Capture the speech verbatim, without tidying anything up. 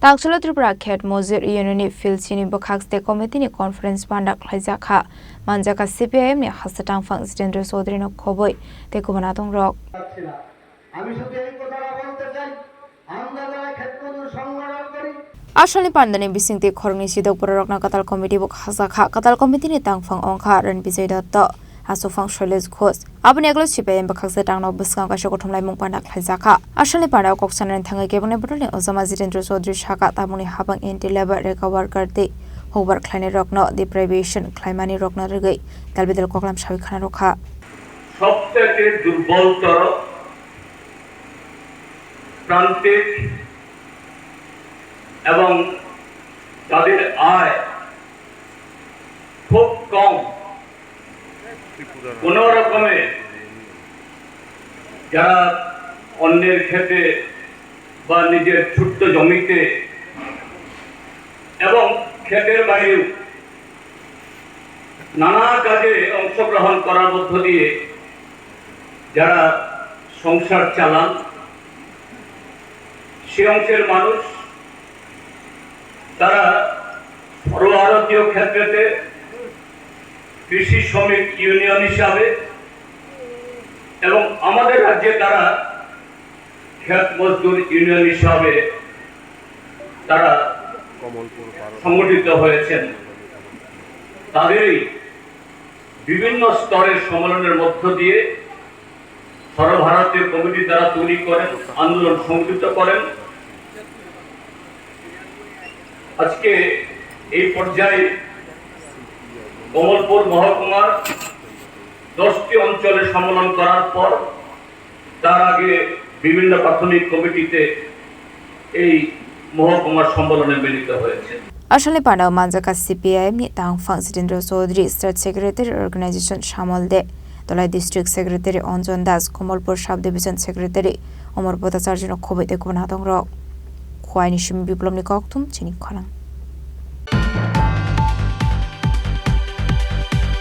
Takchwla Tripura Khet Mojir Union ni Philchini bwkhak state committee ni conference panda khlaijak kha. Manjak kha C P I M ni hasta tangphang Jitendra Chaudhary no khobwi tei kubun adong rok. আমি শুধু এই কথাটা বলতে চাই, আমরা যারা ক্ষেত মজুর সংগঠন করি, Asalni pandani bisingtwi khoroknwi sidok bororokno kwtal committee bo khajak kha. Kwtal committee ni tangphang wngkha Ran Bijay Dotto, Aswkphang Shailesh Ghosh. Aboni ulo C P I M bwkhaksa tangno bwskango kaisa kuthumlaimung panda khlaijak kha. Asalni pandao kok sanani thangwi kebengni bodolni ojama Jitendra Chaudhary sakha, tabukni habang entry level rega worker tei hukbar khlainairokno deprivation khlaimani rokno rwgwi dalbidal koklam sawi khana rwkha. সবথেকে দুর্বলতর প্রান্তিক এবং তাদের আয় খুব কম, কোনো রকমে যারা অন্যের ক্ষেতে বা নিজের ছোট্ট জমিতে এবং ক্ষেতের বাইরেও নানা কাজে অংশগ্রহণ করার মধ্য দিয়ে যারা সংসার চালান, সে অংশের মানুষ, তারা সর্বভারতীয় ক্ষেত্রেতে কৃষি শ্রমিক ইউনিয়ন হিসাবে এবং আমাদের রাজ্যে তারা ক্ষেত মজদুর ইউনিয়ন হিসাবে তারা সংগঠিত হয়েছেন। তাদেরই বিভিন্ন স্তরের সম্মেলনের মধ্য দিয়ে সর্বভারতীয় কমিটি তারা তৈরি করেন, আন্দোলন সংগঠিত করেন। আজকে এই পর্যায়ে কমলপুর মহকুমার দশটি অঞ্চলে সম্মেলন করার পর তার আগে বিভিন্ন প্রাথমিক কমিটিতে এই মহকুমার সম্মেলনে মিলিত হয়েছে। Asalni pandao manjak kha C P I M ni tangphang Jitendra Chaudhary, State Secretary Organization Samol De, Dholai District Secretary Anjan Das, Komolpur Sub Division Secretary Omor Bhattacharya no khobwi tei kubun adong rok. Khowai ni simi Biplop ni kokthum chini khorang.